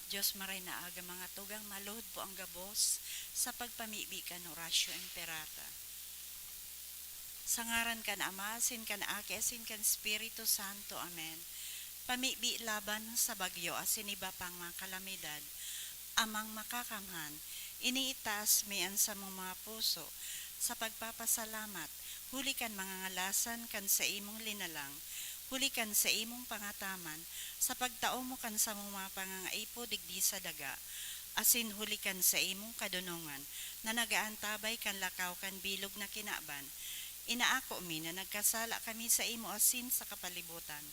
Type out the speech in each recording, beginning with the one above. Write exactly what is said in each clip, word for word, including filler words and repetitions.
Dios Maray na aga, mga tugang, maluhod po ang gabos sa pagpamibi kan Oratio Imperata. Sa ngaran kan Ama, asin kan Aki, asin kan Espiritu Santo. Amen. Pamibi laban sa bagyo asin iba pang mga kalamidad. Amang Makakamhan, iniitaas mi an samong mga puso sa pagpapasalamat huli kan mga ngalasan kan saimong linalang, huli kan saimong pangataman, sa pagtao mo kan samong mga pangangaipo digdi sa daga, asin huli kan saimong kadonongan na nag-aantabay kan lakaw kan bilog na kinaban. Inaako mi na nagkasala kami saimo asin sa kapalibutan.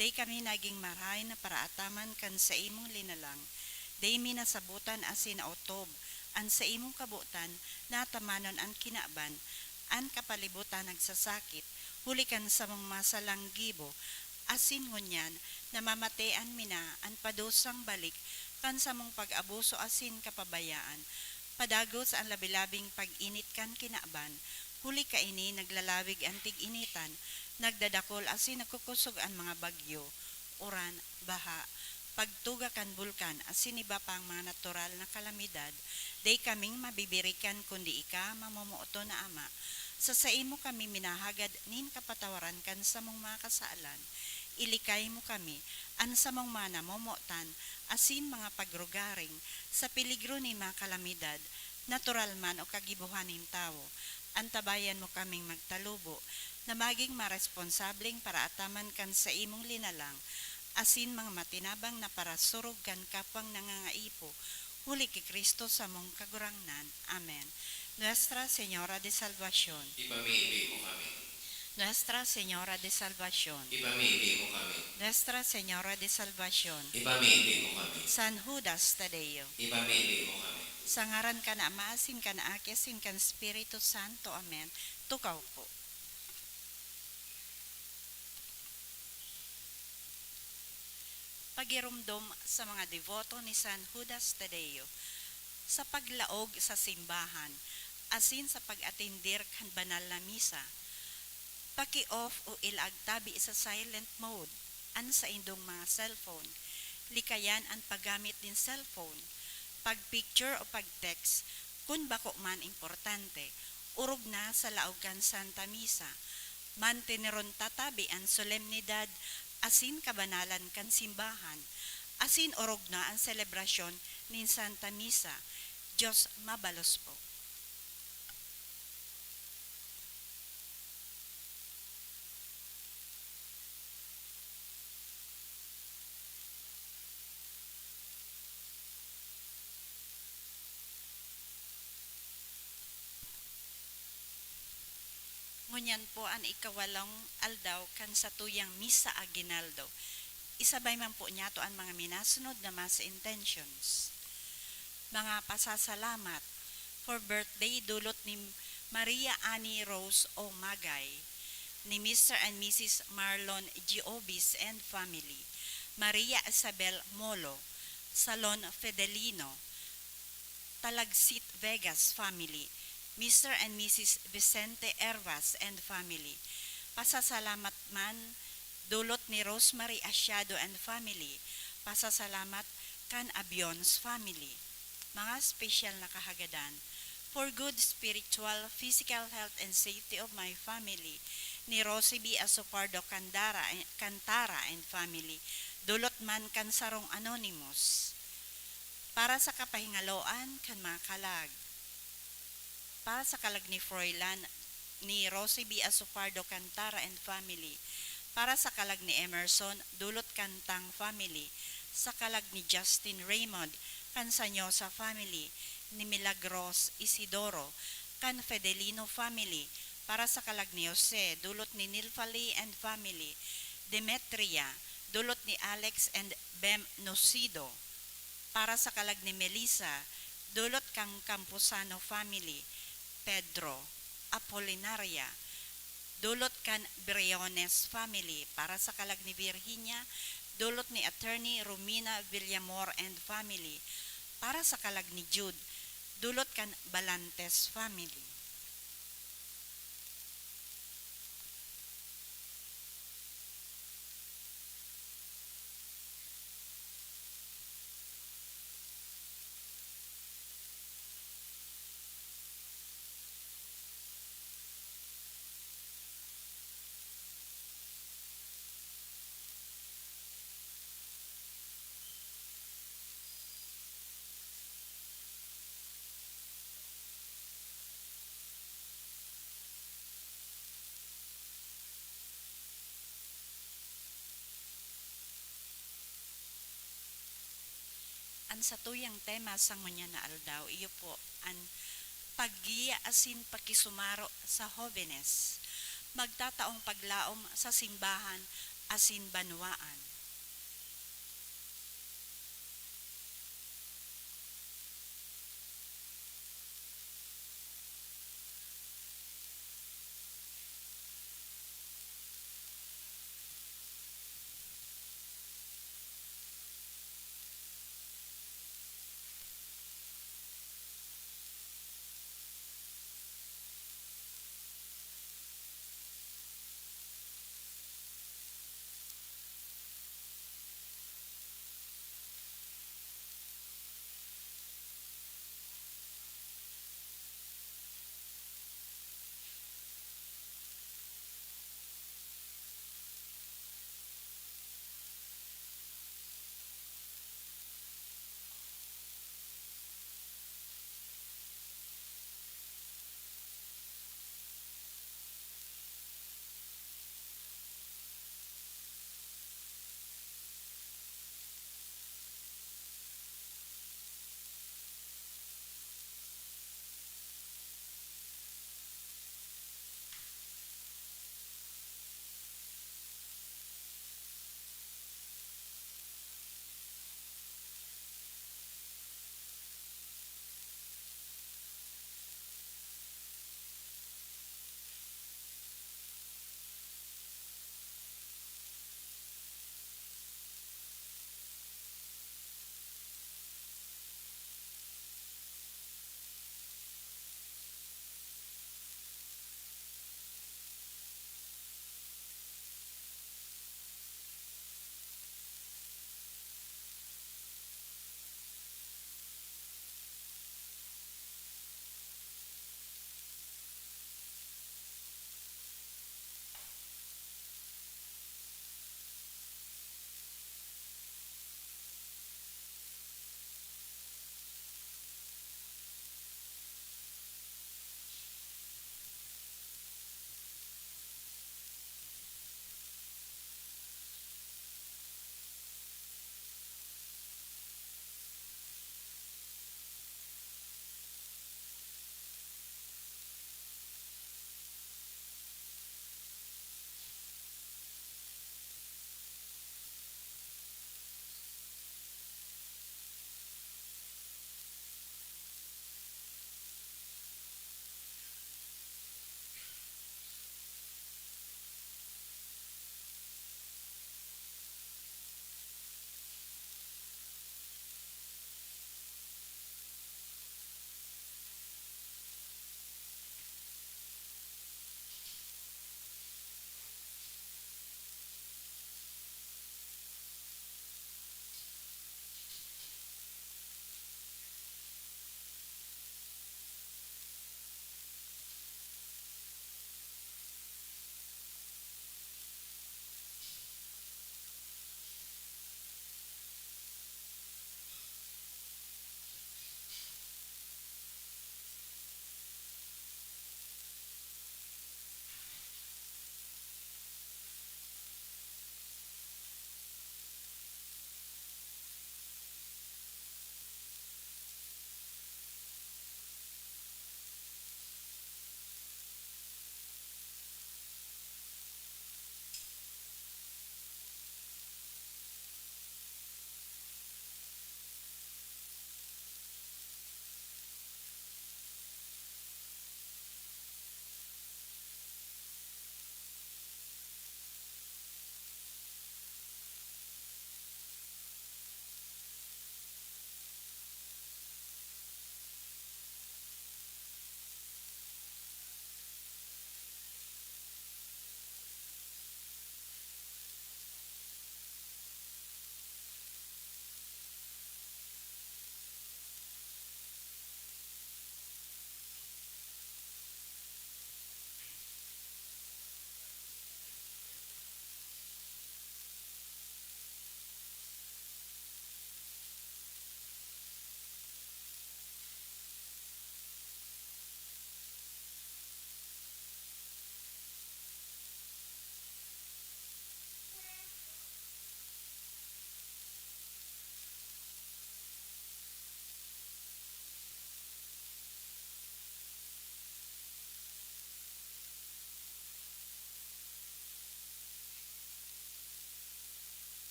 Dai kami nagin marahay na paraataman kan saimong linalang. Dai mi nasabotan asin naotob an saimong kabotan na atamanon an kinaban. An kapalibutan nagsasakit huli kan samong masalang gibo, asin ngunyan namamatean mi na an padusang balik kan samong pag-abuso asin kapabayaan. Padagos an labi-labing pag-init kan kinaban, huli kaini naglalawig an tig-initan, nagdadakol asin nagkukosog an mga bagyo, uran, baha, pagtuga kan bulkan asin iba pang mga natural na kalamidad. Dai kaming mabibirikan kundi ika, mamomoton na Ama. Sa saimo kami minahagad nin kapatawaran kan samong mga kasalan. Ilikay mo kami, an samong mga namomotan, asin mga pagrugaring, sa peligro nin mga kalamidad, natural man o kagibohan nin tawo. Antabayan mo kaming magtalubo na magin maresponsableng paraataman kan saimong linalang, asin mga matinabang na parasurog kan kapwang nangangaipo, huli ki Cristo samong Kagurangnan. Amen. Nuestra Señora de Salvacion. Ipamibi mo kami. Nuestra Señora de Salvacion. Ipamibi mo kami. Nuestra Señora de Salvacion. Ipamibi mo kami. San Judas Tadeo. Ipamibi mo kami. Sa ngaran kan Ama, asin kan Aki, asin kan Espiritu Santo. Amen. Tukaw po. Pagiromdom sa mga deboto ni San Judas Tadeo sa paglaog sa simbahan asin sa pag-atender kan banal na misa. Paki-off o ilaag tabi sa silent mode an saindong mga cellphone. Likayan an paggamit nin cellphone, pag-picture o pag-text kun bako man importante, orog na sa laog kan Santa Misa. Manteneron ta tabi an solemnidad asin kabanalan kan simbahan, asin orog na an selebrasyon nin Santa Misa. Dios mabalos po. Ngunyan po an ikawalong aldaw kan satuyang Misa Aguinaldo. Isabay man po niyato an mga minasunod na Mass intentions. Mga pasasalamat for birthday dulot ni Maria Annie Rose O. Magay, ni Mister and Missus Marlon Giobis and family, Maria Isabel Molo, Salon Fedelino, Talagsit Vegas family, Mister and Missus Vicente Hervas and family. Pasasalamat man dulot ni Rosemary Asiado and family. Pasasalamat kan Abions family. Mga special na kahagadan. For good spiritual, physical health and safety of my family, ni Rosie B. Asopardo Candara, Cantara and family. Dulot man kan sarong anonymous. Para sa kapahingaloan kan mga kalag. Para sa kalag ni Froilan, ni Rosie B. Asopardo Cantara and family. Para sa kalag ni Emerson, dulot kan Tang family. Sa kalag ni Justin Raymond, kan Sanyosa family. Ni Milagros Isidoro, kan Fedelino family. Para sa kalag ni Jose, dulot ni Nilfali and family. Demetria, dulot ni Alex and Bem Nocido. Para sa kalag ni Melissa, dulot kan Camposano family. Pedro, Apolinaria, dulot kan Briones family. Para sa kalag ni Virginia, dulot ni Attorney Romina Villamor and family. Para sa kalag ni Jude, dulot kan Balantes family. Satuyang tema sa ngunyan na aldaw, iyo po an paggiya asin pakisumaro sa hobenes. Magtataong paglaom sa simbahan asin banwaan.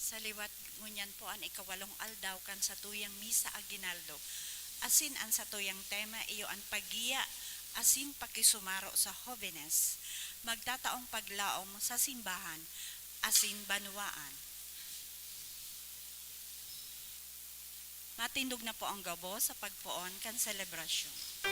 Sa liwat ngunyan po an ikawalong aldaw kan satuyang Misa Aguinaldo, asin an satuyang tema iyo an paggiya asin pakisumaro sa hobenes, magtataong paglaom sa simbahan asin banwaan. Matindog na po ang gabos sa pagpoon kan selebrasyon.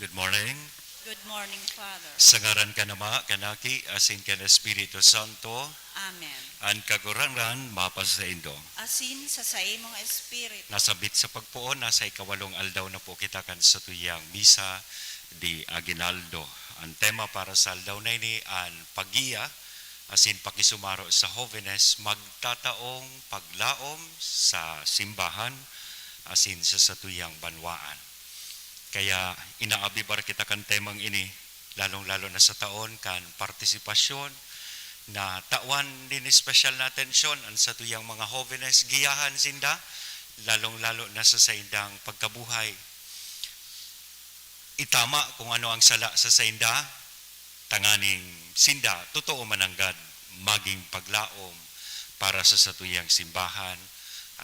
Good morning. Good morning, Father. Sa ngaran kan Ama, kan Aki, asin kan Espiritu Santo. Amen. An Kagurangnan mapasaindo. Asin sa saimong espiritu. Nasabit sa pagpoon, nasa ikawalong aldaw na po kita kan satuyang Misa de Aguinaldo. An tema para sa aldaw na ini, an paggiya asin pakisumaro sa hobenes magtataong paglaom sa simbahan asin sa satuyang banwaan. Kaya inaabibar kita kan temang ini, lalong-lalo na sa taon kan partisipasyon na tawan nin espesyal na atensyon an satuyang mga hobenes, giyahan sinda, lalong-lalo na sa saindang pagkabuhay. Itama kung ano ang sala sa sainda, tanganing sinda totoo mananggad magin paglaom para sa satuyang simbahan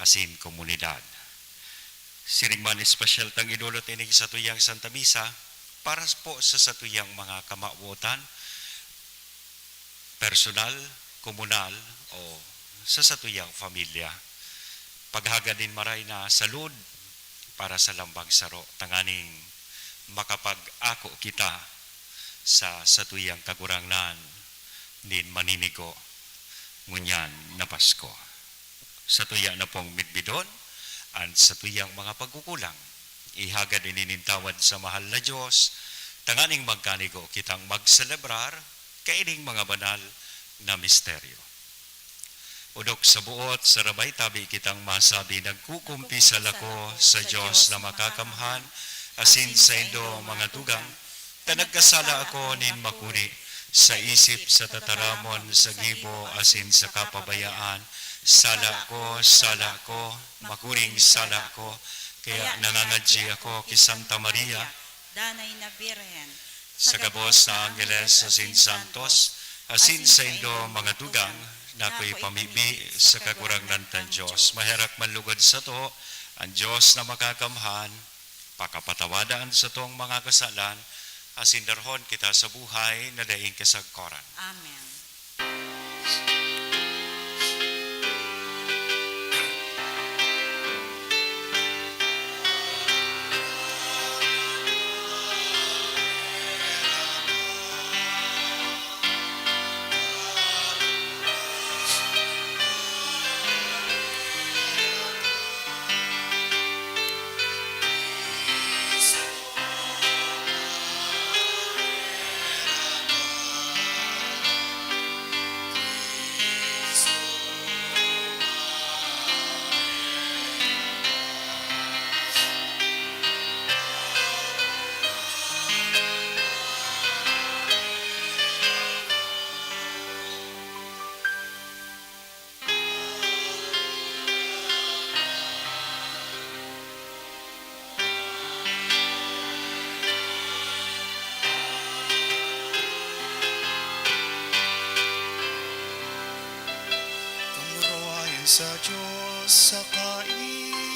asin komunidad. Siring man, espesyal tang idolot ining satuyang Santa Misa para po sa satuyang mga kamawotan, personal, komunal, o sa satuyang pamilya. Paghagad nin maray na salud para sa lambang saro, tanganing makapag-ako kita sa satuyang Kagurangnan nin maninigo ngunyan na Pasko. Satuya na pong midbidon an satuyang mga pagkukulang. Ihagad ini nin tawad sa mahal na Dios, tanganing magkanigo kitang magselebrar kaining mga banal na misteryo. Odok sa buot, sarabay tabi kitang masabi, nagkukumpisal ako sa Dios na makakamhan, asin saindo, mga tugang, ta nagkasala ako nin makuri, sa isip, sa tataramon, sa gibo, asin sa kapabayaan. Sala ko, sala ko, makuring sala ko. Kaya nangangadyi ako ki Santa Maria, Danay na Birhen, sa gabos na angheles asin santos, asin saindo, mga tugang, na ako'y pamibi sa Kagurangnan tang Dios. Maherak man lugod sato an Dios na makakamhan, pakapatawada an satong mga kasalan, asin darahon kita sa buhay na daing kasagkoran. Amen. Sa Diyos sa kaitaasan.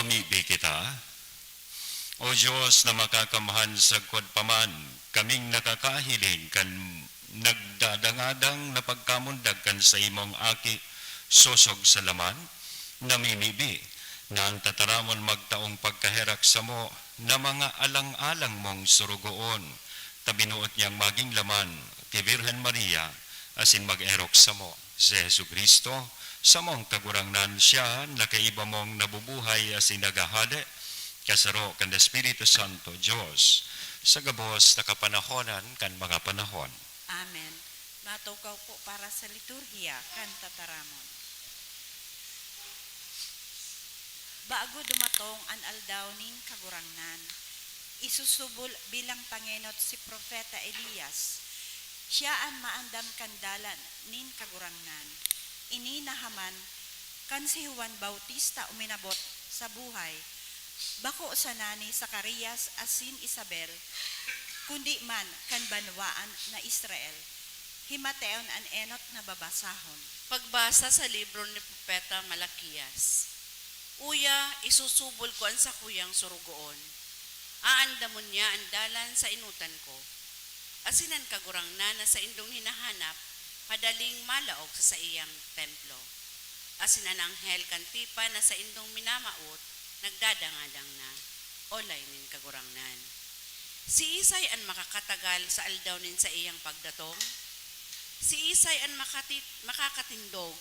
Mamibi kita. O Dios na makakamhan, sagkod pa man kaming nakakahiling kan nagdadangadang na pagkamundag kan saimong Aki sosog sa laman, namimibi na an tataramon magtaong pagkaherak samo na mga alang-alang mong sorogoon, ta binuot niyang magin laman ki Birhen Maria asin mag-erok samo. Si Jesu-Cristo, samong Kagurangnan, siya na kaiba mong nabubuhay asin naghahade, kasaro kan Espiritu Santo, Dios, sa gabos na kapanahonan kan mga panahon. Amen. Matukaw po para sa liturhiya kan tataramon. Bago dumatong an aldaw nin Kagurangnan, isusubol bilang pangenot si Propeta Elias. Siya an maandam kan dalan nin Kagurangnan. Ini nahaman kan si Juan Bautista uminabot sa buhay, bako sana ni Zacarias asin Isabel, kundi man kan banwaan na Israel. Himateon an enot na babasahon. Pagbasa sa libro ni Propeta Malaquias. Uya, isusubol ko an sakuyang sorogoon. Aandamon niya an dalan sa enotan ko. Asin an Kagurangnan na saindong hinahanap, padaling malaog sa saiyang templo. Asin an anghel kan tipan na saindong minamawot, nagdadangadang na, olay nin Kagurangnan. Siisay an makakatagal sa aldaw nin saiyang pagdatong? Siisay an makati-, makakatindog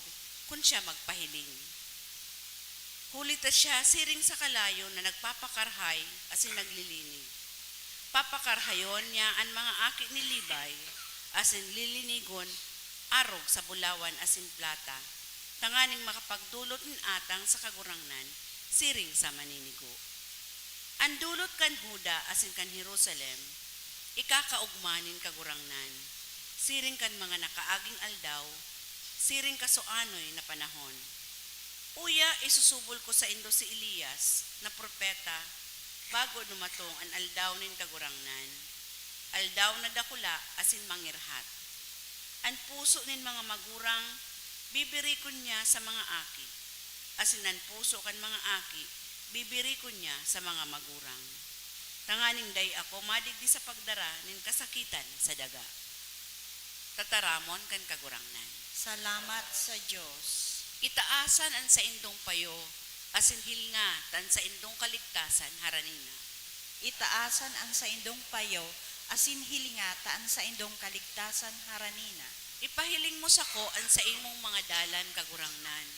kun siya magpahiling? Huli ta siya siring sa kalayo na nagpapakarhay asin naglilinig. Papakarhayon niya an mga aki ni Levi asin lilinigon arog sa bulawan asin plata, tanganing makapagdolot nin atang sa Kagurangnan siring sa maninigo. An dolot kan Juda asin kan Jerusalem ikakaogma nin Kagurangnan, siring kan mga nakaaging aldaw, siring kasoanoy na panahon. Uya, isusubol ko saindo si Elias na propeta, bago dumatong an aldaw nin Kagurangnan, aldaw na dakula asin mangirhat. An puso nin mga magurang bibirikon niya sa mga aki, asin an puso kan mga aki bibirikon niya sa mga magurang, tanganing dai ako madigdi sa pagdara nin kasakitan sa daga. Tataramon kan Kagurangnan. Salamat sa Dios. Itaasan an saindong payo asin hilinga ta an saindong kaligtasan harani na. Itaasan an saindong payo asin hilinga ta an saindong kaligtasan harani na. Ipahiling mo sako an saimong mga dalan, Kagurangnan.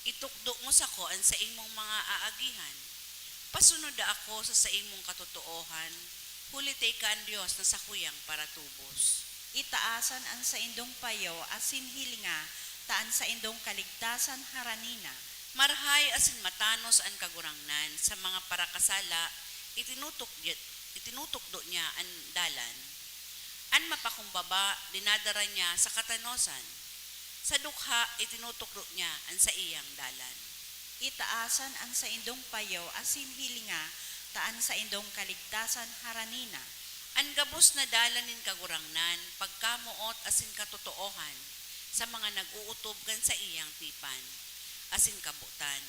Itukdo mo sako an saimong mga aagihan. Pasunoda ako sa saimong katotoohan, huli ta ika an Dios na sakuyang paratubos. Itaasan an saindong payo asin hilinga ta an saindong kaligtasan harani na. Marahay asin matanos an Kagurangnan; sa mga parakasala itinutukdo, itinutukdo niya an dalan. An mapakumbaba dinadara niya sa katanosan; sa dukha itinutukdo niya an saiyang dalan. Itaasan an saindong payo asin hilinga ta an saindong kaligtasan harani na. An gabos na dalan nin Kagurangnan pagkamoot asin katotoohan sa mga nag-ootob kan saiyang tipan asin kabotan.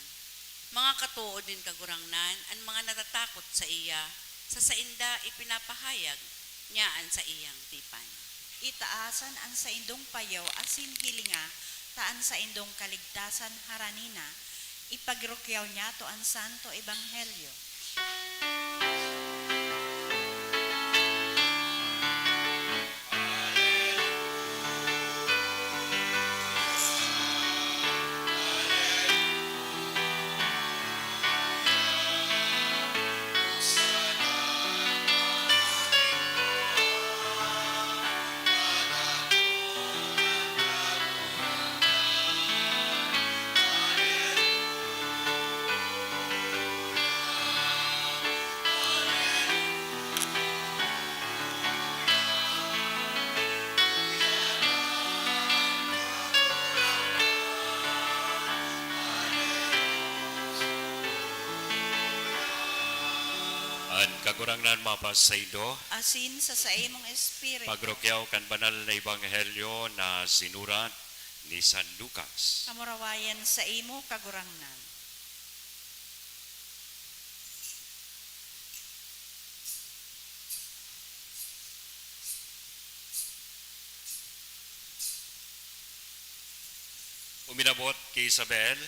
Mga katood nin Kagurangnan an mga natatakot saiya; sa sainda ipinapahayag niya an saiyang tipan. Itaasan an saindong payo asin hilinga ta an saindong kaligtasan harani na. Ipagrukyaw niyato an Santo Ebanghelyo. An Kagurangnan mapasaindo. Asin sa saimong espiritu. Pagrukyaw kan banal na ebanghelyo na sinurat ni San Lucas. Kamurawayan saimo, Kagurangnan. Uminabot ki Isabel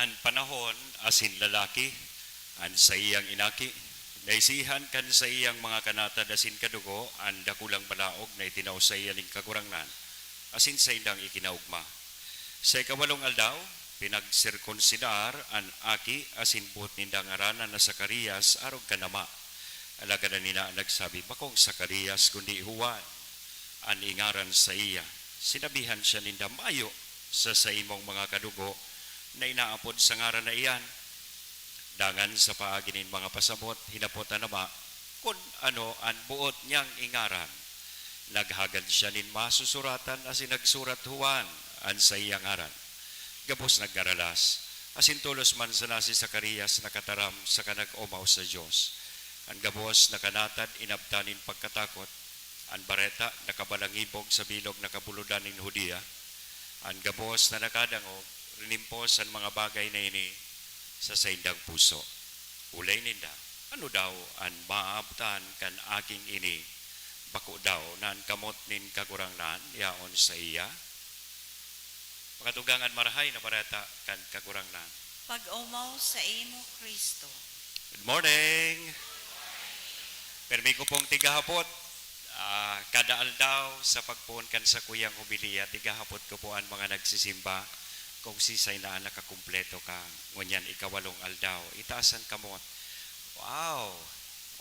an panahon asin lalaki an saiyang inaki. Naisihan kan saiyang mga kanatad asin kadugo an dakulang balaog na itinao saiya nin Kagurangnan, asin saindang ikinaogma. Sa ikawalong aldaw, pinagsirkunsidar an aki asin boot nindang ngaranan na Zacarias arog kan ama. Alagad an ina nagsabi, "Bakong Zacarias, kundi Juan an ingaran saiya." Sinabihan siya ninda, "Mayo sa saimong mga kadugo na inaapod sa ngaran na iyan." Dangan sa paagi nin mga pasabot, hinapot an ama kun ano an boot niyang ingaran. Naghagad siya nin masusuratan asin nagsurat Juan an saiyang ngaran. Gabos nagngaralas, asin tolos man sana si Zacarias nakataram saka nag-omaw sa Dios. An gabos na kanatad inabtan nin pagkatakot. An bareta nakabalangibog sa bilog na kabulodan nin Judea. An gabos na nakadangog, rinimpos an mga bagay na ini sa saindang puso. Ulay ninda, "Ano daw an maabtan kan aking ini? Bako daw na an kamot nin Kagurangnan yaon saiya?" Mga tugang, an Marahay na Bareta kan Kagurangnan. Pag-omaw saimo, Cristo. Good morning! Permi ko pong tighahapot. Ah, kada aldaw sa pagpoon kan sakuyang homilya, tighahapot ko po an mga nagsisimba kung siisay na an nakakumpleto kan ngunyan ikawalong aldaw. Itaas an kamot. Wow!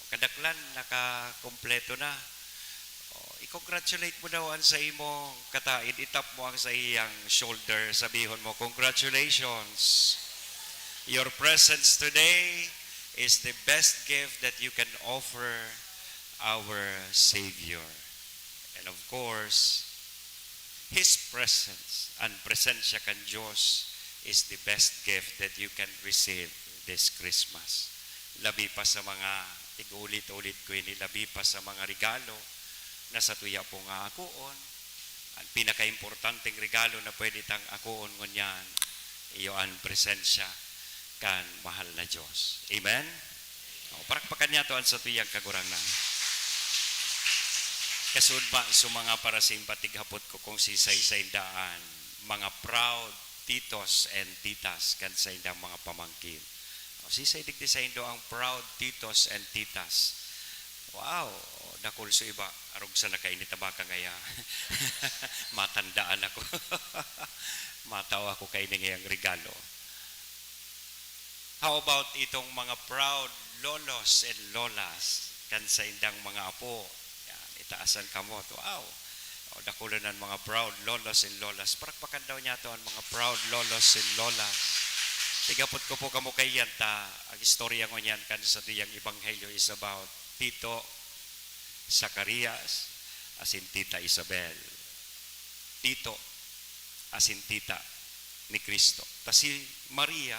Kadaklan, nakakumpleto na. Oh, i-congratulate mo daw an sa imong kataed, i-tap mo ang sa iyang shoulder, sabihon mo, "Congratulations! Your presence today is the best gift that you can offer our Savior." And of course, His presence, an presensya kan Dios, is the best gift that you can receive this Christmas. Labi pa sa mga, tig-ulit-ulit ko ini, labi pa sa mga regalo na satuya po nga akoon, ang pinakaimportanteng regalo na pwede tang akoon ngunyan, iyo an presensya kan mahal na Dios. Amen? O, parakpakan niyato an satuyang Kagurangnan. Kasudma, so mga parasimba, tighapot ko kung sisay sainda an mga proud titos and titas kan saindang mga pamangkin. O, sisay digdi saindo ang proud titos and titas? Wow! Dakul so iba. Arog sa nakainit na baka ngaya. Matandaan ako. Matao ako kaini ngayang regalo. How about itong mga proud lolos and lolas kan saindang mga apo? Yan, itaas an kamot. Wow! O, dakulon an mga proud lolos and lolas. Parakpakan daw niyato an mga proud lolos and lolas. Tighapot ko po kamo kaiyan ta, ang istorya ngunyan kan satuyang ebanghelyo is about Tito Zacarias asin Tita Isabel. Tito asin tita ni Cristo. Ta si Maria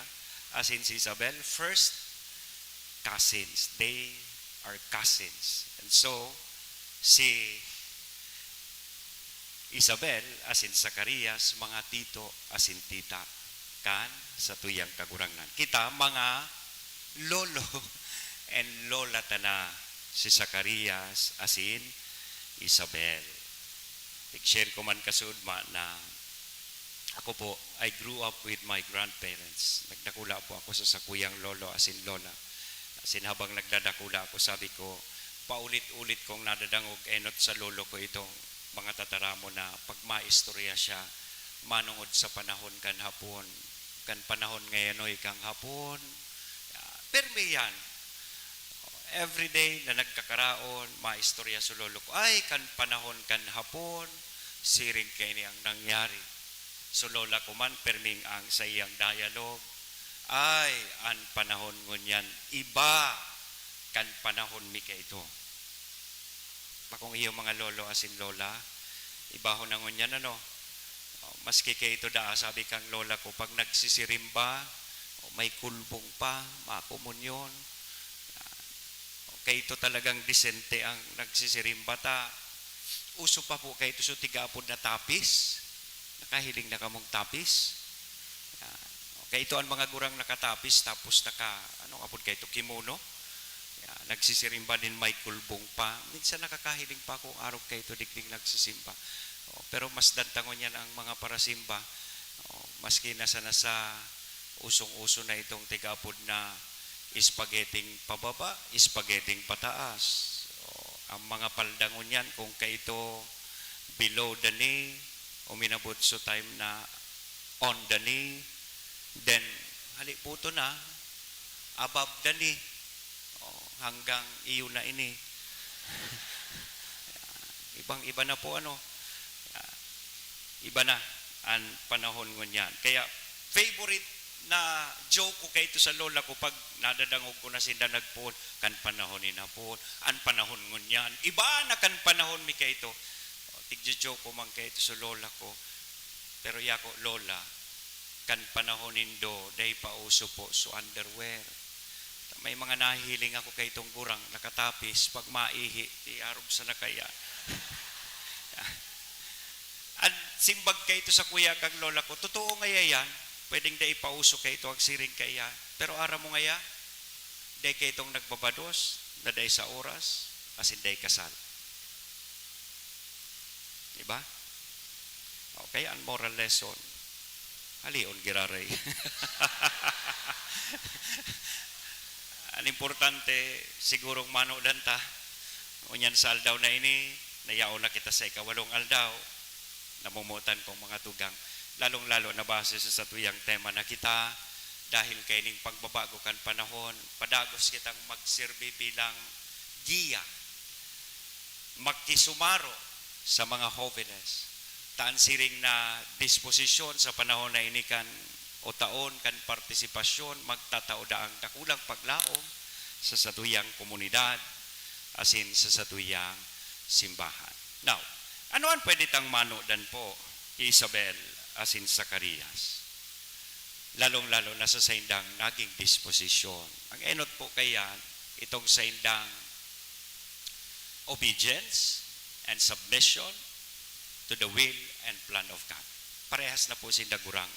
asin si Isabel, first cousins. They are cousins. And so, si Isabel asin Zacarias, mga tito asin tita kan satuyang Kagurangnan. Kita, mga lolo and lola ta na si Zacarias asin Isabel. Nag-share ko man kasudma na ako po, I grew up with my grandparents. Nagdakula po ako sa sakuyang lolo asin lola. Asin habang nagdadakula ako, sabi ko, paulit-ulit kong nadadangog enot sa lolo ko itong mga tataramon na pagmaistorya siya manongod sa panahon kan Hapon, kan panahon ngayanoy kan Hapon. Ah, permi yan. Everyday na nagkakaraon, maistorya so lolo ko, "Ay, kan panahon kan Hapon, siring kaini ang nangyari." So lola ko man, perming ang saiyang dialogue, "Ay, an panahon ngunyan, iba kan panahon mi kaito." Bakong iyo mga lolo asin lola, ibahon na ngunyan, ano? O, maski kaito daa, sabi kan lola ko, pag nagsisirimba, o, may kulbong pa, makomunyon. Yan. O, kaito talagang disente ang nagsisirimba ta. Uso pa po kaito so tiga-apod na tapis. Nakahiling na kamong tapis? Yan. O, kaito an mga gurang nakatapis tapos naka, ano apod kaito, kimono? Yan. Nagsisirimba nin may kulbong pa. Minsan nakakahiling pa akong arog kaito digding nagsisimba. O, pero masdan ta ngunyan ang mga parasimba. O, maski na sana sa usong-uso na itong tiga-apod na spaghetti pababa, spaghetti pataas. O, ang mga palda ngunyan, kung kaito below the knee, uminabot so time na on the knee, then haliputo na, above the knee. O, hanggang iyo na ini. Ibang-iba na po, ano. Iba na an panahon ngunyan. Kaya favorite na joke ko kaito sa lola ko pag nadadangog ko na sinda nagpoon, "Kan panahon ni Hapon, an panahon ngunyan, iba na kan panahon mi kaito." O, tigjo-joke ko man kaito sa lola ko. Pero yako, "Lola, kan panahon nindo, dai pa uso po so underwear." May mga nahihiling ako kaitong gurang, nakatapis, pag maihi, iarog sa nakaya. An simbag kaito sa kuya kang lola ko, "Totoo ngaya yan? Pwedeng dai pa uso kaito ang siring kaiyan. Pero aram mo ngaya, dai kaitong nagbabados, na dai sa oras, asin dai kasal." Diba? Okay, ang moral lesson, halion giraray. Ang importante, sigurong manodan ta. Ngunyan sa aldaw na ini, nayaon na kita sa ikawalong aldaw. Namomotan kong mga tugang, lalong-lalo na base sa satuyang tema na kita, dahil kaining pagbabago kan panahon, padagos kitang magserbi bilang giya, makisumaro sa mga hoveles. Ta an siring na disposisyon sa panahon na ini kan o taon kan partisipasyon, magtatao daang dakulang paglaom sa satuyang komunidad asin sa satuyang simbahan. Now, ano an pwede tang manodan po ki Isabel asin Zacarias? Lalong-lalo na sa saindang naging disposisyon. Ang enot po kaiyan, itong saindang obedience and submission to the will and plan of God. Parehas na po sinda gurang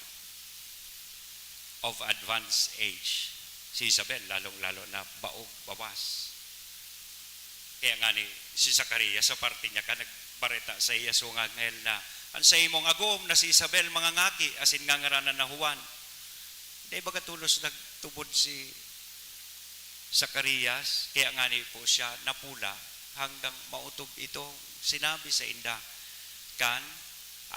of advanced age. Si Isabel, lalong-lalo na baog, bawas. Kaya nga ni si Zacarias, sa parte niya, kan nagbareta sa iya so nga anghel na, "An saimong agom na si Isabel mangangaki, asin ngangaranan na Juan." Dai baga tolos nagtubod si Zacarias, kaya nga ni po siya napula hanggang maotob itong sinabi sa inda kan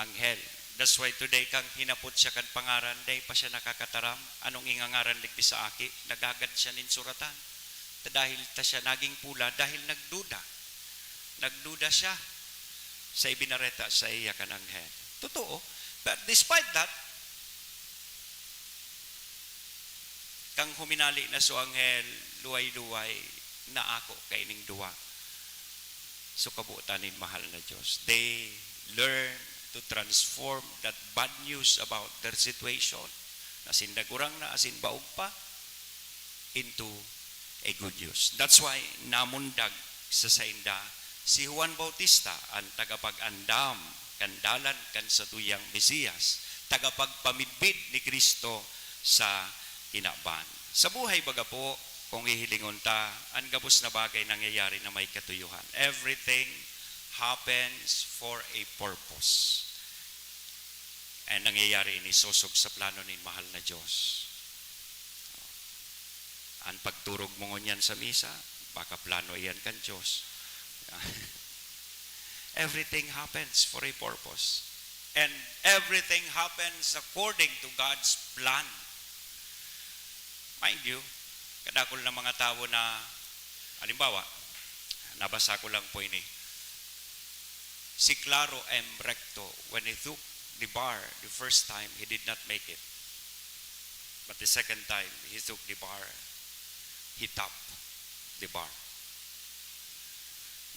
anghel. That's why today, kan hinapot siya kan pangaran, dai pa siya nakakataram anong ingangaran digdi sa aki, naghagad siya nin suratan. Ta dahil ta siya naging pula, dahil nagduda. Nagduda siya sa ibinareta sa iya kan anghel. Totoo. But despite that, kan huminali na so anghel, luway-luway, naako kaining duwa. So, kabotan nin mahal na Dios. They learn to transform that bad news about their situation, na sinda gurang na asin baog pa, into a good news. That's why namundag sa sainda si Juan Bautista, an tagapag-andam kan dalan kan satuyang Mesiyas, tagapagpamidbid ni Cristo sa kinaban. Sa buhay baga po, kung hihilingon ta, an gabos na bagay nangyayari na may katuyohan. Everything happens for a purpose. And nangyayari ini sosog sa plano nin mahal na Dios. An pagturog mo ngunyan sa misa, baka plano iyan kan Dios. Everything happens for a purpose. And everything happens according to God's plan. Mind you, kadakul na mga tawo na, halimbawa, nabasa ko lang po ini, si Claro M. Recto, when he took the bar the first time, he did not make it. But the second time he took the bar, he topped the bar.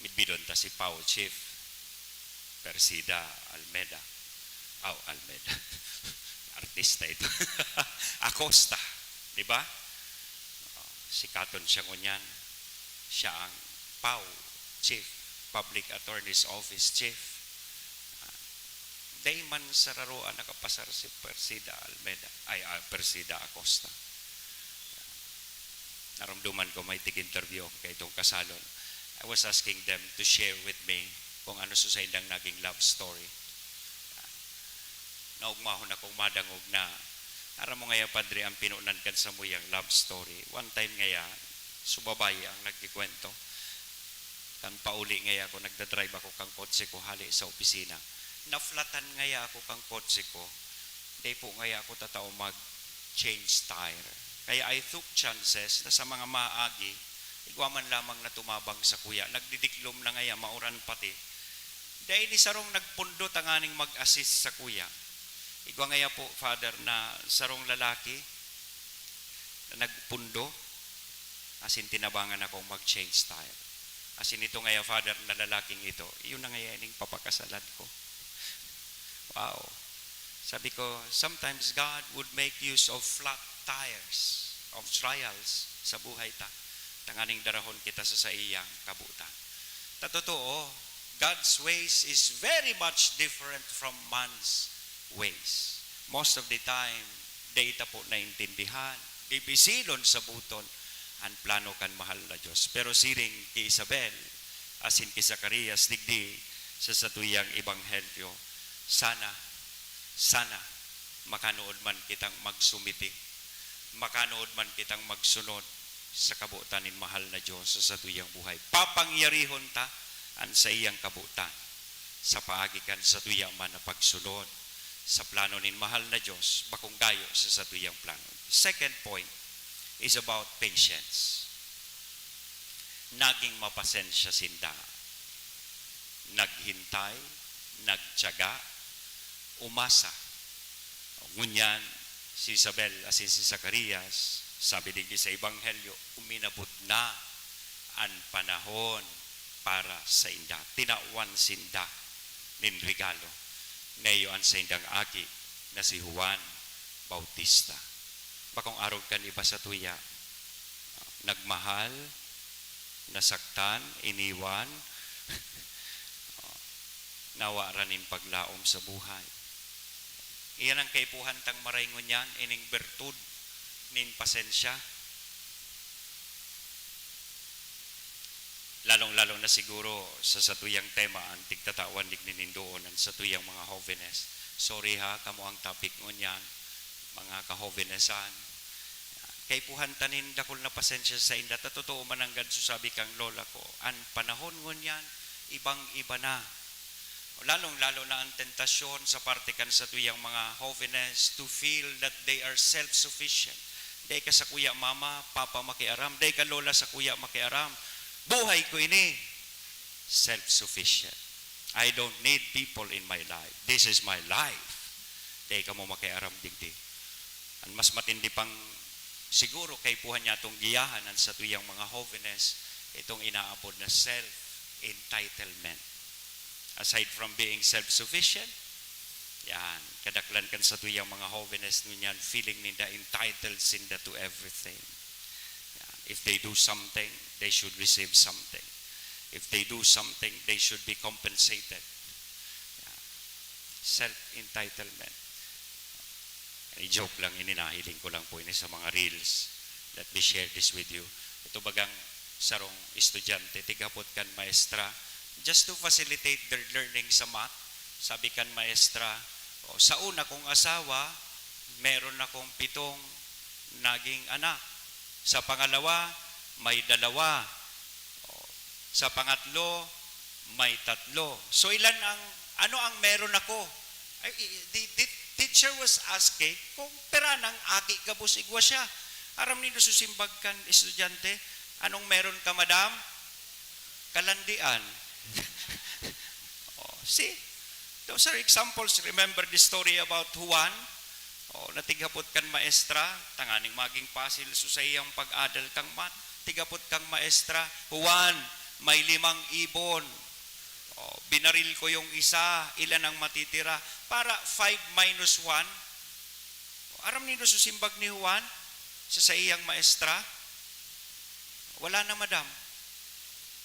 Midbidon ta si Pao Chief Persida Almeda. Aw, Almeda. Artista ito. Acosta, di ba? Oh, sikaton siya ngunyan. Siya ang Pao Chief, Public Attorney's Office Chief. Ah, dai man sararoan nakapasar si Persida Almeda, ay, ah, Persida Acosta. Naromdoman ko may tig-interview ako kaitong kasalon. I was asking them to share with me kung ano sa saindang naging love story. Naugmahon akong madangog na, aram mo ngaya, Padre, ang pinunan kan samuyang love story. One time ngaya, so babayi ang nagkikwento. Kan pauli ngaya ako, nagdadrive ako kan kotse ko hali sa opisina. Naflatan ngaya ako kan kotse ko. Dai po ngaya ako tatao mag-change tire. Kaya I took chances na sa mga maagi, igwa man lamang na tumabang sakuya. Nagdidiklom na ngaya, mauran pati. Dai ni sarong nagpundo tanganing mag-assist sakuya. Igwa ngaya po, Father, na sarong lalaki na nagpundo, asin tinabangan akong mag-change tire. Asin ito ngaya, Father, na lalaking ito, iyon na ngaya ining papakasalan ko. Wow. Sabi ko, sometimes God would make use of flat tires, of trials sa buhay ta, tanganing darahon kita sa saiyang kabotan. Ta totoo, God's ways is very much different from man's ways. Most of the time, dai ta po naintindihan, bibisilon, saboton an plano kan mahal na Dios. Pero siring ki Isabel, asin ki Zacarias digdi sa satuyang ebanghelyo, sana, sana, makanood man kitang magsumiti, makanood man kitang magsunod sa kabotan nin mahal na Dios sa satuyang buhay. Papangyarihon ta an saiyang kabotan sa paagi kan satuya man na pagsunod sa plano nin mahal na Dios, bakong gayo sa satuyang plano. Second point is about patience. Naging mapasensya sinda. Naghintay, nagtiyaga, umasa. Ngunyan, si Isabel asin si Zacarias, sabi digdi sa Ebanghelyo, uminabot na an panahon para sainda. Tinawan sinda nin regalo na iyo an saindang aki na si Juan Bautista. Bakong arog kan iba sa tuya. Nagmahal, nasaktan, iniwan, nawaran nin paglaom sa buhay. Iyan ang kaipuhan tang maray ngunyan, ining bertud nin pasensya. Lalong-lalo na siguro sa satuyang tema, an tigtatawan digdi nin doon, an satuyang mga hovenes. Sorry ha, kamo ang topic ngunyan, mga kahovenesan. Kaipuhan ta nin dakul na pasensya sa inda. Ta totoo man nanggad so sabi kang lola ko, an panahon ngunyan, ibang-iba na. Lalong-lalo na an tentasyon sa parte kan satuyang mga hovenes to feel that they are self-sufficient. Dai ka sakuya mama, papa makiaram, dai ka lola sakuya makiaram. Buhay ko ini, self-sufficient. I don't need people in my life. This is my life. Dai kamo makiaram digdi. An mas matindi pang siguro kaipuhan niyatong giyahan an satuyang mga hovenes, itong inaapod na self-entitlement. Aside from being self-sufficient, yan, kadaklan kan satuyang mga hovenes ngunyan, feeling ninda entitled sinda to everything. Yan. If they do something, they should receive something. If they do something, they should be compensated. Yan. Self-entitlement. Ani, joke lang ini, nahiling ko lang po ini sa mga reels. Let me share this with you. Ito bagang sarong estudyante, tighapot kan maestra, just to facilitate their learning sa math, sabi kan maestra, "O, sa una kong asawa, meron akong pitong naging anak. Sa pangalawa, may dalawa. O, sa pangatlo, may tatlo. So, ilan ang, ano ang meron ako?" Ay, i-, the, the teacher was asking kung pira nang aki gabos igwa siya. Aram nindo so simbag kan estudyante, "Anong meron ka, madam?" "Kalandian." Oh, see? Those are examples. Remember the story about Juan? Oh, natighapot kan maestra, tanganing maging pasil so saiyang pag-adal kang math. Tighapot kang maestra, "Juan, may limang ibon. Oh, binaril ko yung isa, ilan ang matitira?" "Para five minus one." Aram nindo so simbag ni Juan sa saiyang maestra? "Wala na, madam.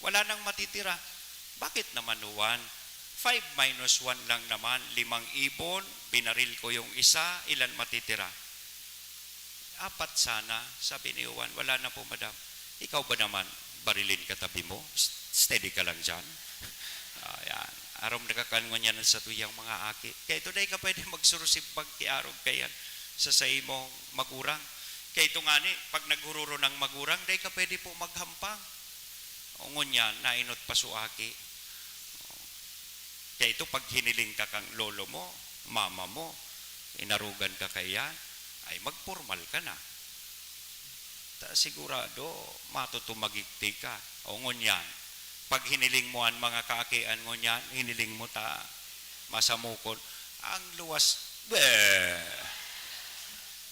Wala nang matitira." "Bakit naman, Juan? Five minus one lang naman, limang ibon, binaril ko yung isa, ilan matitira?" "Apat sana," sabi ni Juan. "Wala na po, madam." "Ikaw ba naman, barilin ka tabi mo? S-, steady ka lang dyan." Ayan. Aram na kakan ngunyan sa tuyang mga aki. Kaya ito, dai ka pwede magsurusimbag ki arog kaiyan sa saimong magurang. Kaya ito ngani, pag naghururo ng magurang, dai ka pwede po maghampang. O ngunyan, nainot pa so aki. Kaya ito, pag hiniling ka kang lolo mo, mama mo, inarugan ka kaiyan, ay magpormal ka na. Ta sigurado, matutumagigti ka. O ngunyan, pag hiniling mo an mga kaakian ngunyan, hiniling mo ta masamukon, ang luwas, bleh!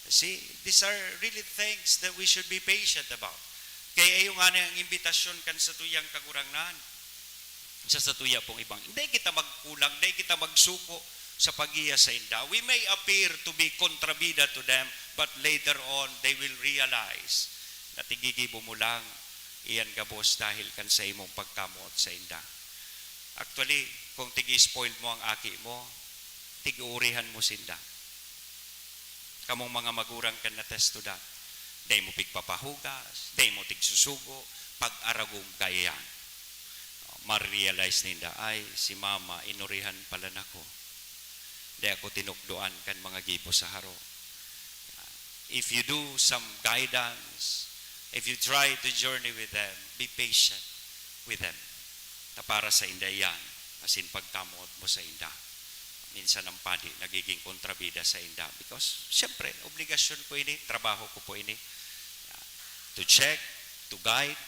See, these are really things that we should be patient about. Kaya iyo ngani ang imbitasyon kan satuyang Kagurangnan sa satuya pong ibang. Hindi kita magkulang, hindi kita magsuko sa paggiya sainda. We may appear to be kontrabida to them, but later on, they will realize na tigigibo mo lang iyan gabos dahil kan sa imong pagkamoot sainda. Actually, kung tigi-spoiled mo ang aki mo, tig-uurihan mo sinda. Kamong mga magurang kan natestudan. Dai mo pigpapahugas, dai mo tigsusugo, pag-aragog ka iyan. Ma-realize ninda, "Ay, si mama, inurihan pala nako. Dai ako tinukdoan kan mga gibo sa harong." If you do some guidance, if you try to journey with them, be patient with them. Ta para sainda iyan, asin pagkamoot mo sainda. Minsan ang padi nagiging kontrabida sainda. Because, siyempre, obligasyon ko ini, trabaho ko po ini. To check, to guide.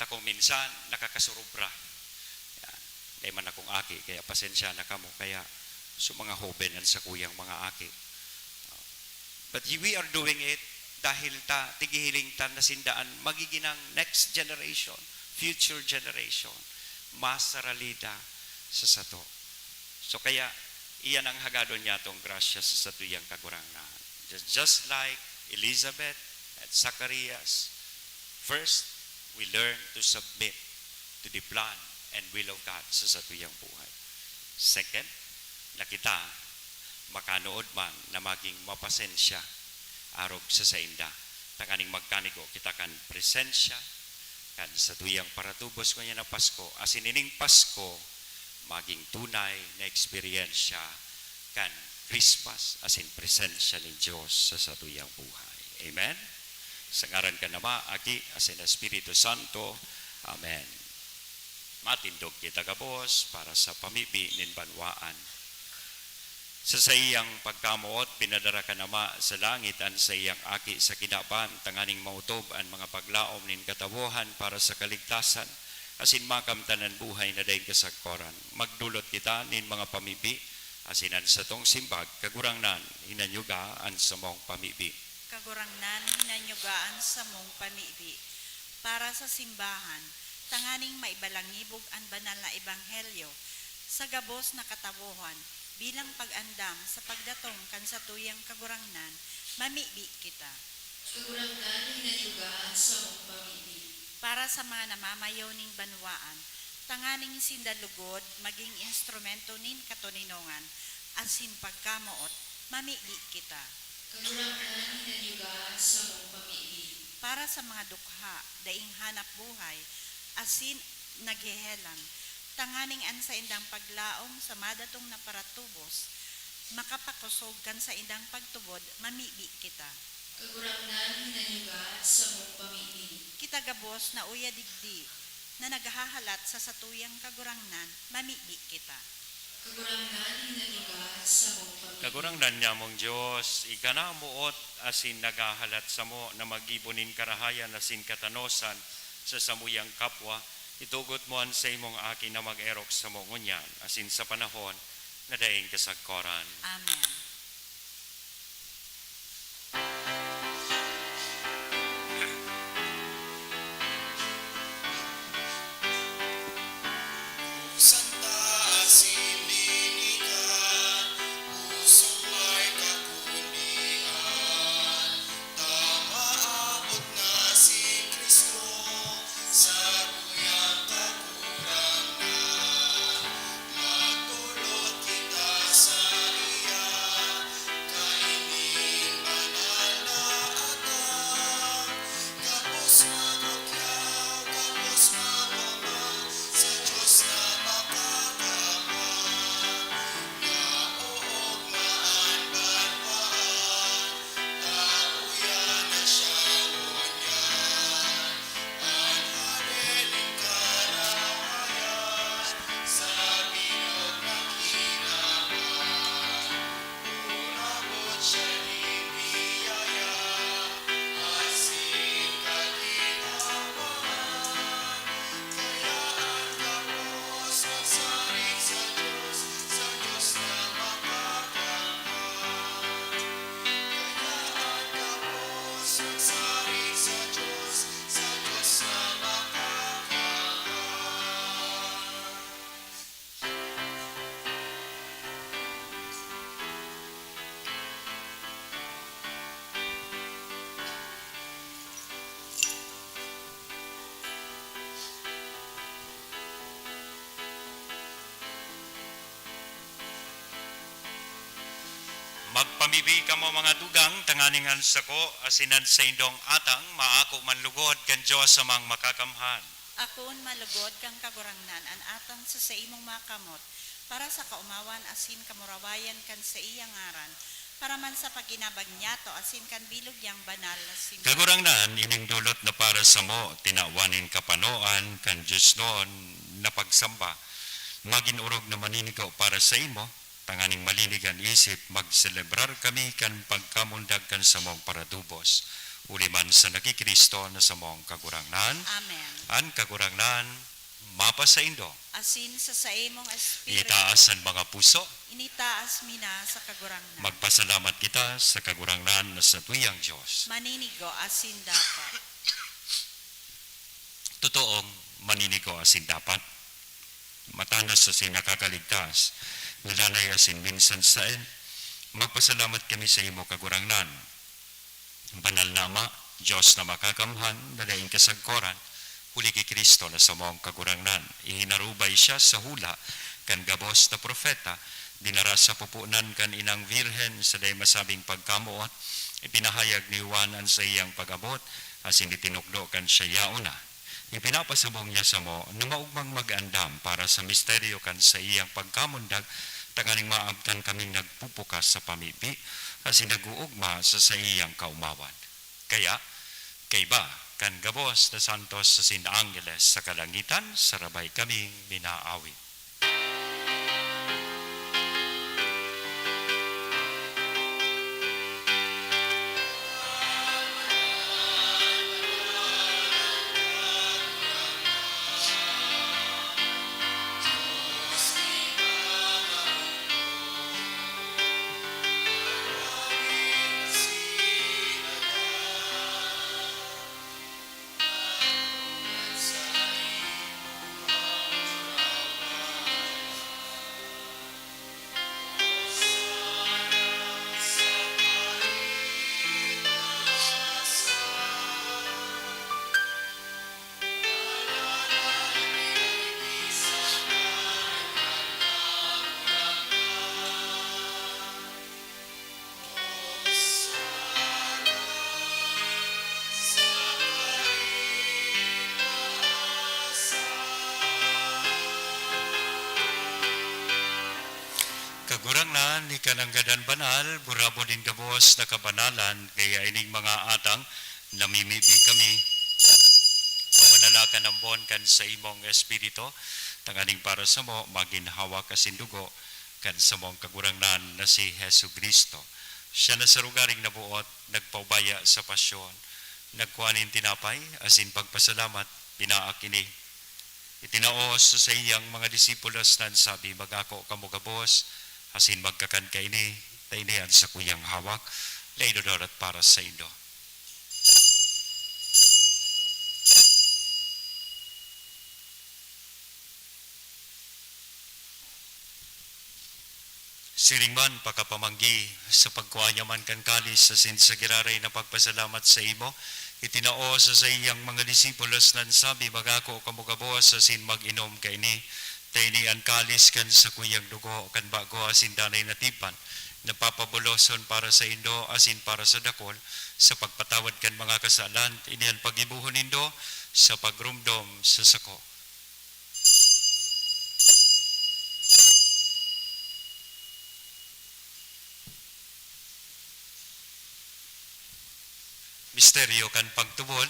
Ta kung minsan, nakakasurubra. Yan. Dai man akong aki, kaya pasensya na kamo. Kaya, so mga hoben an sakuyang mga aki. But we are doing it dahil ta, tigihiling ta na sinda an magiging ang next generation, future generation, masaralida sa sato. So kaya, iyan ang hagadon niyatong grasya sa satuyang Kagurangnan. Just, just like Elizabeth at Zacarias, first, we learn to submit to the plan and will of God sa satuyang buhay. Second, na kita makanood man na maging mapasensya arog sa sainda, tanganing magkanigo kita kan presensya kan satuyang paratubos ngunyan na Pasko, asin ining Pasko maging tunay na eksperyensya kan Christmas asin presensya nin Dios sa satuyang buhay. Amen? Sa ngaran kan Ama, Aki, asin Espiritu Santo. Amen. Matindog kita gabos para sa pamibi nin banwaan. Sa saiyang pagkamoot, pinadara kan Ama sa langit an saiyang Aki sa kinaban, tanganing maotob an mga paglaom nin katawohan para sa kaligtasan, asin makamtan an buhay na daing kasagkoran. Magdolot kita nin mga pamibi, asin an satong simbag, Kagurangnan, hinanyuga an samong pamibi. Kagurangnan, hinanyuga an samong pamibi. Para sa simbahan, tanganing maibalangibog an banal na ebanghelyo sa gabos na katawohan, bilang pag-andam sa pagdatong kan satuyang Kagurangnan, mamibi kita. Kagurangnan, hinanyuga an samong pamibi. Para sa mga namamayo nin banwaan, tanganing sinda lugod magin instrumento nin katoninongan asin pagkamoot, mamibi kita. Kagurangnan, hinanyuga an samong pamibi. Para sa mga dukha, daing hanap buhay, asin naghehelang, tanganing an saindang paglaom sa madatong na paratubos makapakosog kan saindang pagtubod, mamibi kita. Kagurangnan, hinanyuga an samong pamibi. Kita gabos na uya digdi, na naghahalat sa satuyang Kagurangnan, mamibi kita. Kagurangnan, hinanyuga an samong pamibi. Kagurangnan nyamong Dios, ika na moot asin naghahalat samo na maggibo nin karahayan asin katanosan sa samuyang kapwa, itugot mo an saimong Aki na mag-erok samo ngunyan asin sa panahon na daing kasagkoran. Amen. Santa asin linigan, pusong may kakundian, ta maabot na si Cristo, satuyang Kagurangnan. Magdolot kita saiya, kainin banal na atang, gabos magrukyaw, gabos magmamahal sa Dios na Makakamhan. Naoogma an banwaan, taluya na siya ngunyan. An Hade nin karahayan, sa bilog na kinaban, umabot siya nin biyaya asin kaginhawahan. Kaya an gabos magsarig sa Dios, sa Dios na Makakamhan. Kaya an gabos magsarig sa Dios, sa Dios na Makakamhan. Magpamibi kamo, mga tugang, tanganing an sako asin an saindong atang maako man lugod kan Dios Amang Makakamhan. Akoon man lugod kan Kagurangnan an atang sa saimong mga kamot, para sa kaomawan asin kamurawayan kan saiyang ngaran, para man sa paginabang niyato asin kan bilog niyang banal na simbahan. Kagurangnan, ining dulot na para samo, tinawan nin kapanoan kan diosnon na pagsamba, magin orog na maninigo para saimo, tanganing malinig an isip, magselebrar kami kan pagkamundag kan samong paratubos, huli man sa naki Cristo na samong Kagurangnan. Amen. An Kagurangnan mapasaindo. Asin sa saimong espiritu. Itaas an mga puso. Initaas mi na sa Kagurangnan. Magpasalamat kita sa Kagurangnan na satuyang Dios. Maninigo asin dapat. Totoong maninigo asin dapat. Matanos asin nakakaligtas, ngalanay asin minsan saen. Magpasalamat kami sa imo, Kagurangnan. Banal na Ama, Dios na makakamhan, na daing kasagkoran, huli ki Cristo na samong Kagurangnan. Ihinarubay siya sa hula kan gabos na propeta, dinara sa pupunan kan inang Virhen sa dai masabing pagkamoot, ipinahayag ni Juan an saiyang pag-abot, asin itinukdo kan siya yaon na. Ipinapasabong niya samo na maogmang mag-andam para sa misteryo kan saiyang pagkamundag, tanganing maabtan kaming nagpupukas sa pamibi asin nag-oogma sa saiyang kaomawan. Kaya, kaiba kan gabos na santos asin angheles sa kalangitan, sarabay kaming minaawit. Kagurangnan, ika nanggad an banal, burabod nin gabos na kabanalan, kaya ining mga atang namimibi kami. Pamanalakan ambon kan saimong Espiritu, tanganing para samo magin hawak asin dugo kan samong Kagurangnan na si Jesu-Cristo. Siya na sa rogaring naboot, nagpaubaya sa pasyon, nagkua nin tinapay asin pagpasalamat, binaak ini. Itinao sa saiyang mga disipulos na an sabi, "Magako kamo gabos, asin magkakan kaini, ta ini an sakuyang hawak na idodolat para saindo." Siring man, pakapamanggi, sa pagkua niya man kan kalis asin sa giraray na pagpasalamat saimo, itinao sa saiyang mga disipulos na an sabi, "Magako kamo gabos asin mag-inom kaini, ta ini an kalis kan sakuyang dugo kan bago asin danay na tipan, na papabuloson para saindo asin para sa dakul, sa pagpatawad kan mga kasalan. Ini an paggibohon nindo sa pagromdom sa sako." Misteryo kan pagtubod.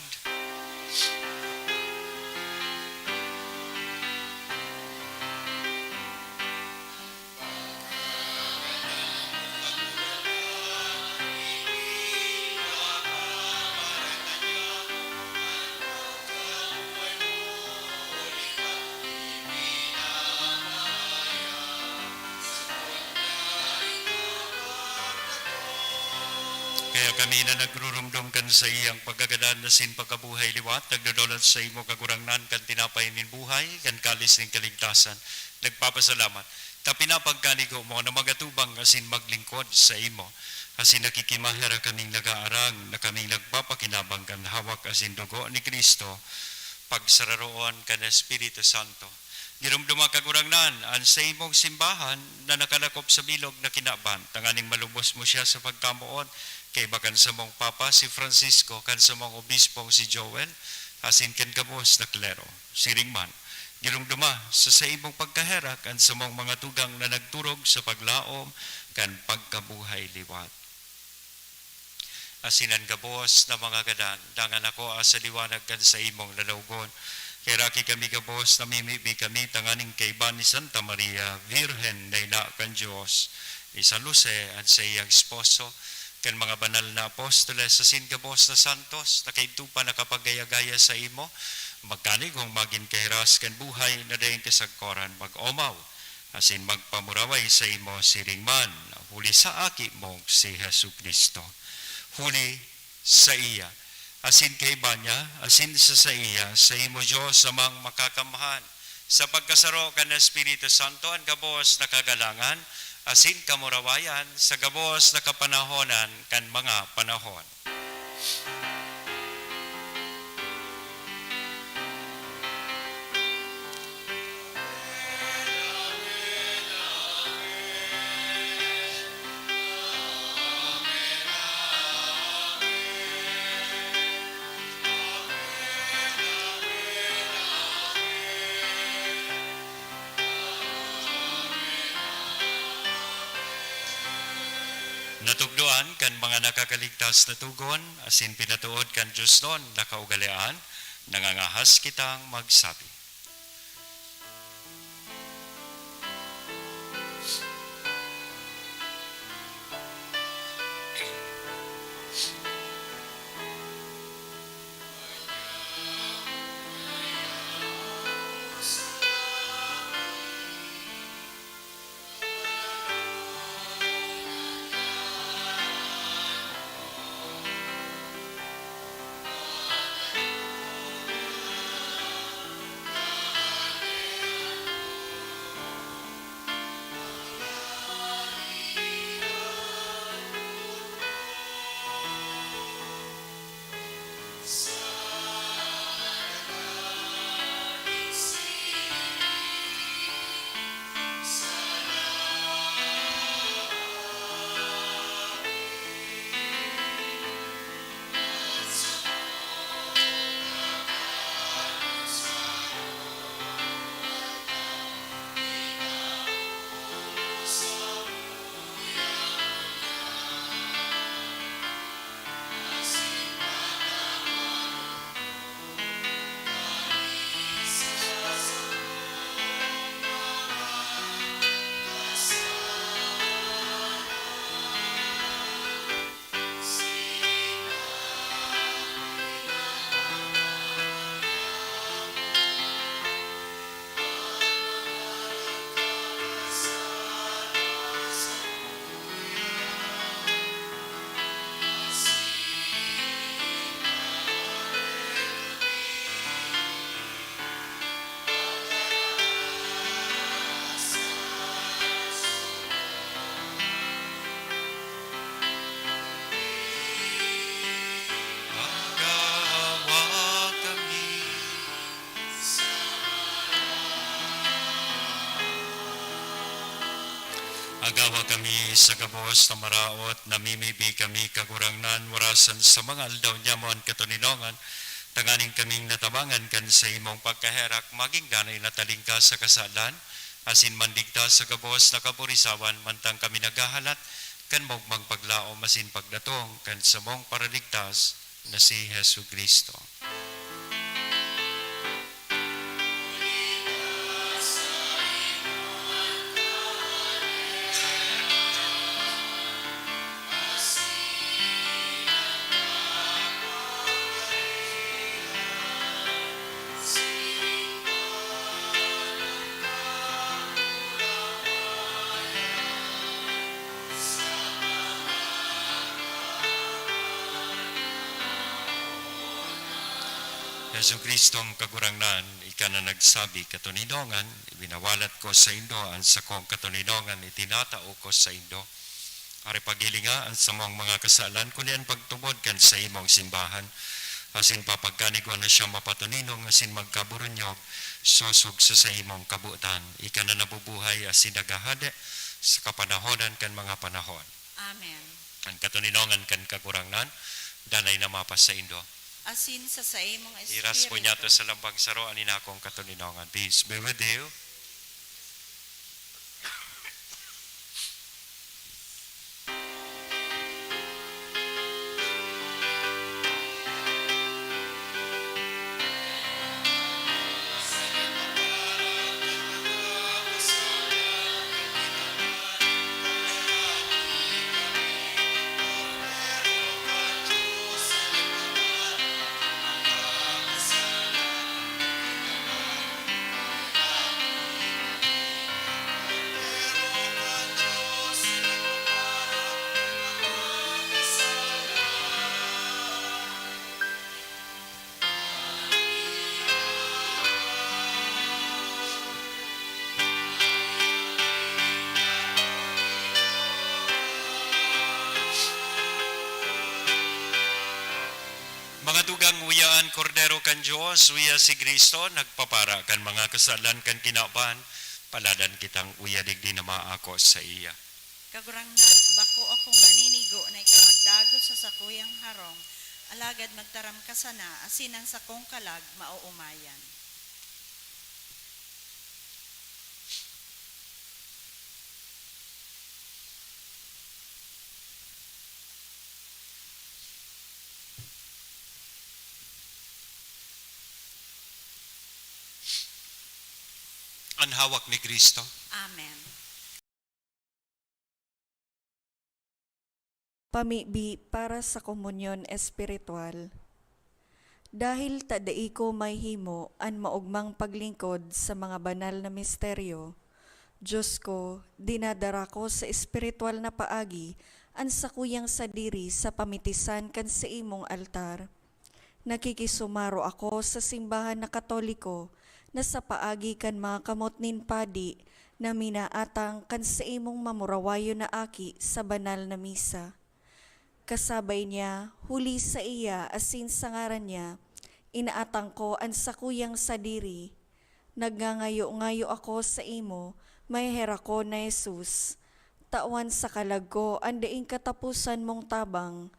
Kaya kami na nagrurumdom kan saiyang pagkagadan asin pagkabuhay liwat, nagdodolot saimo, Kagurangnan, kan tinapay nin buhay, kan kalis nin kaligtasan, nagpapasalamat ta pinapagkanigo mo na magatubang asin maglingkod saimo. Asin nakikimaherak kaming nagaarang na kaming nagpapakinabang kan hawak asin dugo ni Cristo, pagsararoon kan Espiritu Santo. Giromdoma, Kagurangnan, an saimong simbahan na nakalakop sa bilog na kinaban, tanganing malubos mo siya sa pagkamoot, kaiba kan samong Papa, si Francisco, kan samong Obispong si Joel, asin kan gabos na klero. Siring man, giromdoma sa saimong pagkaherak an samong mga tugang na nagturog sa paglaom kan pagkabuhay liwat. Asin an gabos na mga gadan, dangan ako sa liwanag kan saimong lalawgon. Kaheraki kami gabos, namimibi kami tanganing kaiba ni Santa Maria, Birhen na ina kan Dios, ni San Jose, an saiyang esposo, kan mga banal na apostoles, asin gabos na santos, na kaidto pa nakapagaya-gaya saimo, magkanigong magin kahiras kan buhay na daing kasagkoran mag-omaw, asin magpamuraway saimo siring man, huli sa Aki mong si Jesu-Cristo. Huli saiya, asin kaiba niya, asin sa saiya, saimo, Dios Amang Makakamhan, sa pagkasaro kan Espiritu Santo, an gabos na kagalangan asin kamurawayan sa gabos na kapanahonan kan mga panahon. Natugdoan kan mga nakakaligtas na tugon, asin pinatuod kan diosnon na kaugalean, nangangahas kitang magsabi. Agawa kami. Agawa kami sa gabos na maraot, namimibi kami, Kagurangnan, warasan sa mga aldaw niya mo an katoninongan, tanganing kaming natabangan kan sa imong pagkaherak, magin danay na talingkas sa kasalan, asin mandigta sa gabos na kaburisawan, mantang kami naghahalat kan maogmang paglaom asin pagdatong kan samong Paraligtas na si Jesu-Cristo. Jesu-Cristong Kagurangnan, ika na nagsabi, "Katoninongan, ibinawalat ko saindo an sakong katoninongan, itinatao ko saindo." Ari, paghilinga an samong mga kasalan, kundi an pagtubod kan saimong simbahan, asin papagkanigwa na siya mapatoninong asin magkaburunyog, sosog sa saimong kabotan. Ika na nabubuhay asin naghahade sa kapanahonan kan mga panahon. Amen. An katoninongan kan Kagurangnan, danay na mapasaindo. Asin sa saimong espiritu. Iras po niya to sa lambang saro, an inakong katoninongan. Peace be with you. Kordero kan Dios, uya si Cristo, nagpapara kan mga kasalan kan kinaban, paladan kitang uya digdi na maako sa iya. Kagurangnan, bako akong maninigo na ika magdagos sa sakuyang harong, alagad magtaram ka sana, asin ang sakong kalag maoomayan. An hawak ni Cristo. Amen. Pamibi para sa komunyon espiritual. Dahil ta dai ko mahimo an maogmang paglingkod sa mga banal na misteryo, Dios ko, dinadara ko sa espiritual na paagi an sakuyang sadiri sa pamitisan kan saimong altar. Nakikisumaro ako sa simbahan na Katoliko na sa paagi kan mga kamot nin padi na minaatang kan saimong mamurawayon na aki sa banal na misa. Kasabay niya, huli sa iya asin sa ngaran niya, inaatang ko an sakuyang sadiri. Nagngangayo-ngayo ako saimo, maheherakon na Jesus. Tawan sa kalag ko an daing kataposan mong tabang.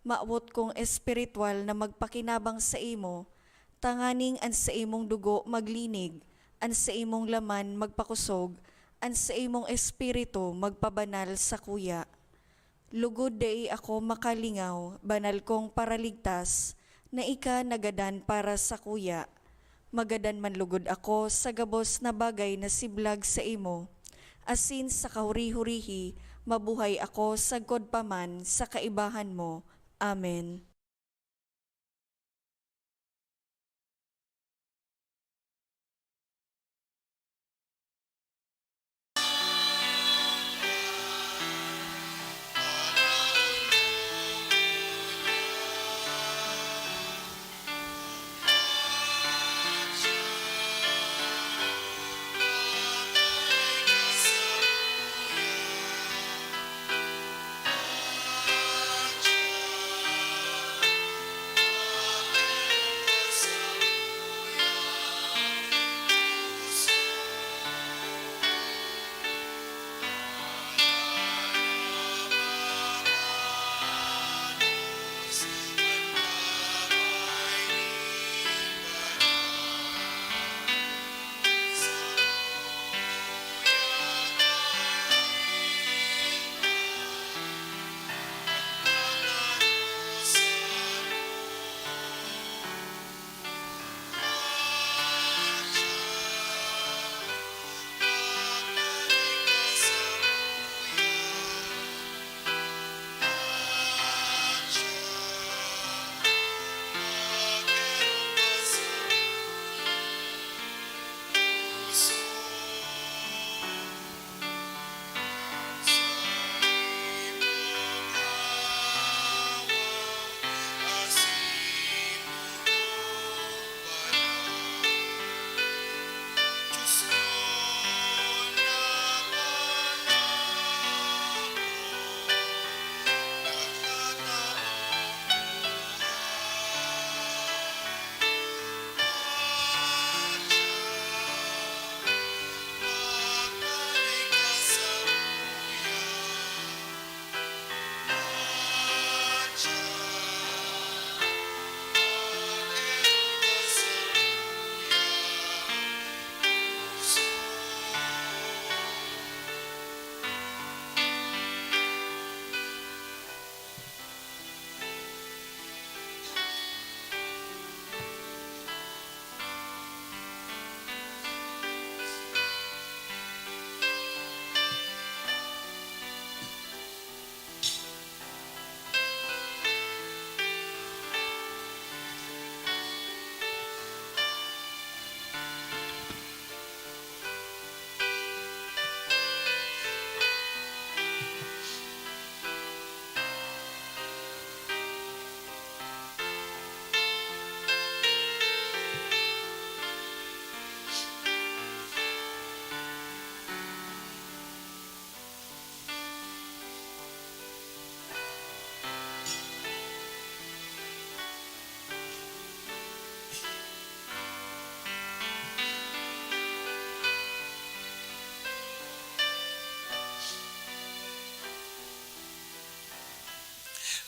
Mawot kong espiritual na magpakinabang saimo, tanganing an saimong dugo maglinig, an saimong laman magpakosog, an saimong espiritu magpabanal sakuya. Lugod dai ako makalingaw, banal kong Paraligtas, na ika nagadan para sakuya. Magadan man lugod ako sa gabos na bagay na siblag saimo, asin sa kahuri-hurihi mabuhay ako sagkod pa man sa kaibahan mo. Amen.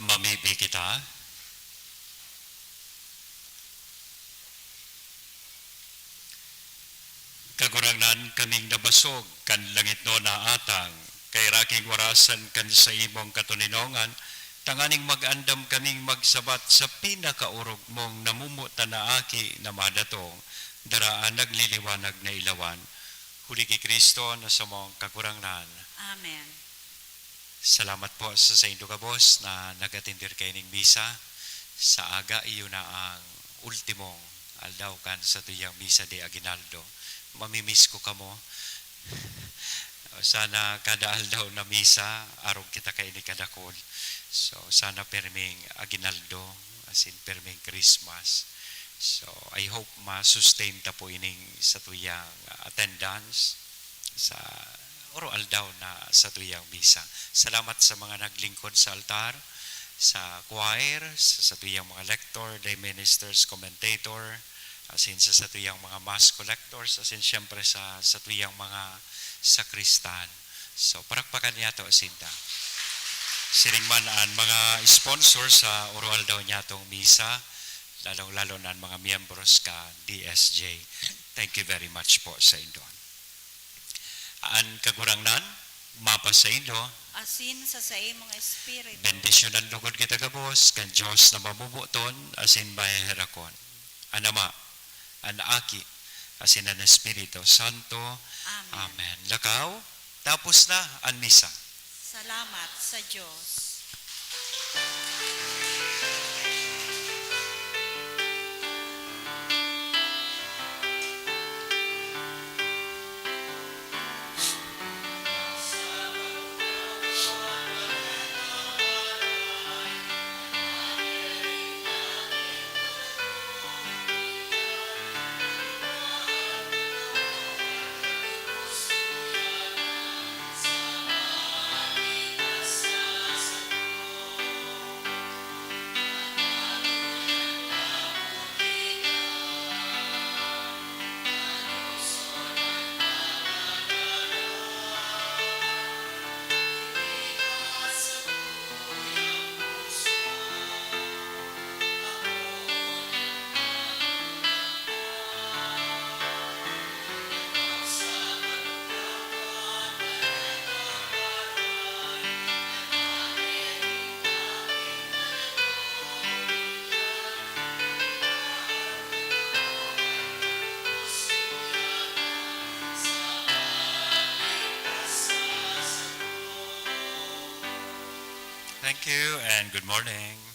Mamibi kita. Kagurangnan, kaming nabasog kan langitnon na atang, kairaking warasan kan saimong katoninongan, tanganing mag-andam kaming magsabat sa pinakaorog mong namomotan na Aki na madatong, dara an nagliliwanag na ilawan. Huli ki Cristo na samong Kagurangnan. Amen. Salamat po sa saindo gabos na nag-atender kaining misa. Sa aga, iyo na ang ultimong aldaw kan satuyang misa de aguinaldo. Mamimiss ko kamo. Sana kada aldaw na misa, arog kita kaini kadakul. So, sana perming aguinaldo, as in perming Christmas. So, I hope ma-sustain ta po ining satuyang attendance sa oro-aldaw na satuyang misa. Salamat sa mga naglingkod sa altar, sa choir, sa satuyang mga lector, lay ministers, commentator, asin sa satuyang mga mass collectors, asin siyempre sa satuyang mga sakristan. So, parakpakan niyato sinda. Siring man an mga sponsor sa oro-aldaw niyatong misa, lalong-lalo na an mga miyembros kan D S J. Thank you very much po sa indon. An Kagurangnan, mapasaindo. Asin sa saimong espiritu. Bendisyonan lugod kita gabos kan Dios na mamomoton asin maheherakon. An Ama, an Aki, asin an Espiritu Santo. Amen. Amen. Lakaw, tapos na an misa. Salamat sa Dios. Thank you and good morning.